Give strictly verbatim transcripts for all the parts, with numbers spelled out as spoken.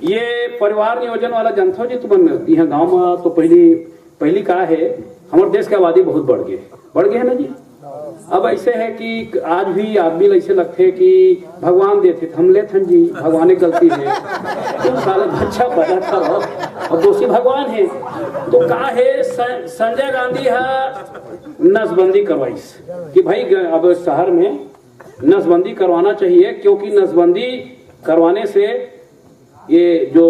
ये परिवार नियोजन वाला जानथो जी तुमन, यहाँ गांव में तो पहली पहली का है, हमारे देश की आबादी बहुत बढ़ गई, बढ़ गई है ना जी। अब ऐसे है कि आज भी आदमी ला ऐसे लगथे कि भगवान देथे त हम लेथन जी, भगवान की गलती है। तुम साले बच्चा पैदा करो, अब दोषी भगवान है। तो का है, स-, संजय गांधी हा नसबंदी करवाइस कि भाई ग-, अब शहर में नसबंदी करवाना चाहिए, क्योंकि नसबंदी करवाने से ये जो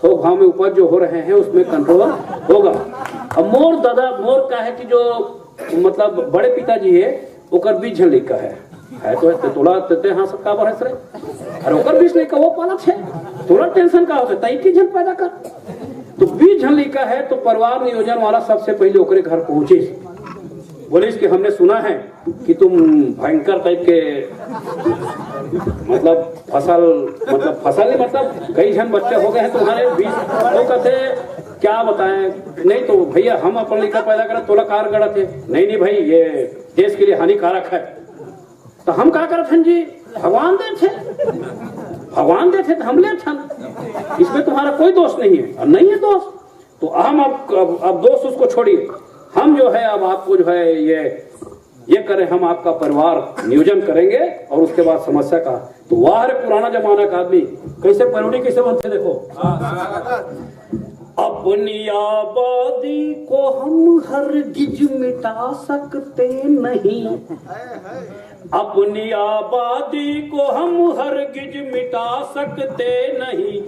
थोक भाव में उपज जो हो रहे हैं उसमें कंट्रोल होगा। अब मोर दादा, मोर का है कि जो मतलब बड़े पिताजी है, ओकर बीस झन लइका है। है तो है, तो तोला ते, ते हाँ सब काबर है रे? अरे ओकर बीस लइका वो पालत है, तोला टेंशन का होता है? तई की झन पैदा कर। तो बीस झन लइका है तो परिवार नियोजन वाला सबसे पहले ओकरे घर पहुंचे, बोले कि हमने सुना है कि तुम भयंकर टाइप के, मतलब फसल, मतलब फसल नहीं, मतलब कई झन बच्चे हो गए हैं तुम्हारे बीस। वो कहते क्या बताएं, नहीं तो भैया हम अपन लइका पैदा करें तोला कार गढ़त है, नहीं नहीं भाई ये देश के लिए हानिकारक है। तो हम का करत हन जी, भगवान देथे, भगवान देथे तो हम लेत हन, इसमें तुम्हारा कोई दोष नहीं है और नहीं है दोष। तो हम अब, अब, अब दोष उसको छोड़िए, हम जो है अब आपको जो है ये ये करें, हम आपका परिवार नियोजन करेंगे और उसके बाद समस्या का। तो वाह रे पुराना जमाना का आदमी, कैसे पनौड़ी कैसे बनते देखो। अपनी आबादी को हम हरगिज मिटा सकते नहीं, अपनी आबादी को हम हरगिज मिटा सकते नहीं,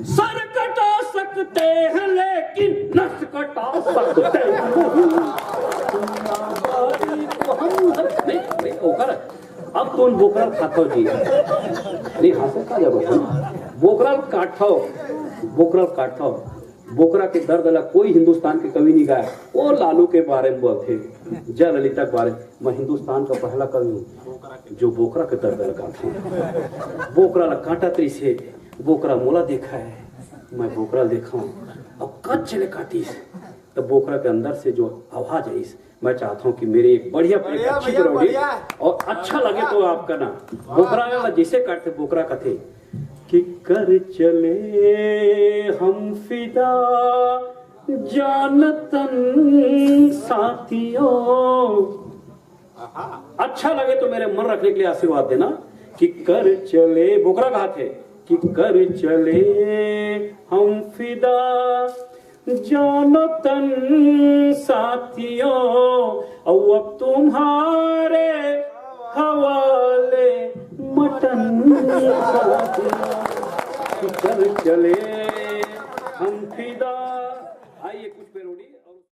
सर कटा सकते हैं लेकिन नस कटा सकते हैं नहीं। अपनी आबादी को हम हर-, नहीं, नहीं, ओकर, अब तुम बोकरा खाथो जी, नहीं हंसे का जरूरत है, बोकरा काटो, बोकरा काटो। बोकरा के दर्द ला कोई हिंदुस्तान के कवि नहीं गाया। वो लालू के बारे में बोलते, जयललिता के बारे में। मैं हिंदुस्तान का पहला कवि हूँ जो बोकरा के दर्द ला गाता हूँ। बोकरा ला काटत रहिसे, बोकरा मोला देखा है, मैं बोकरा ला देखा हूँ। अब कच्च ले काटिस, तो बोकरा के अंदर से जो आवाज आइस, मैं चाहता हूँ कि मेरे एक बढ़िया, एक बढ़िया अच्छी भैया, करोड़ी बढ़िया। और अच्छा लगे तो आपका ना। बोकरा ला जैसे काटते, बोकरा कथे कि कर चले हम फिदा जानतन साथियों। अच्छा लगे तो मेरे मन रखने के लिए आशीर्वाद देना कि कर चले, बोकरा कहाथे कि कर चले हम फिदा जानतन साथियों, और अब तुम्हारे हवाले मटन साथियों, कि कर चले हम फिदा। आइए कुछ पेरोडी।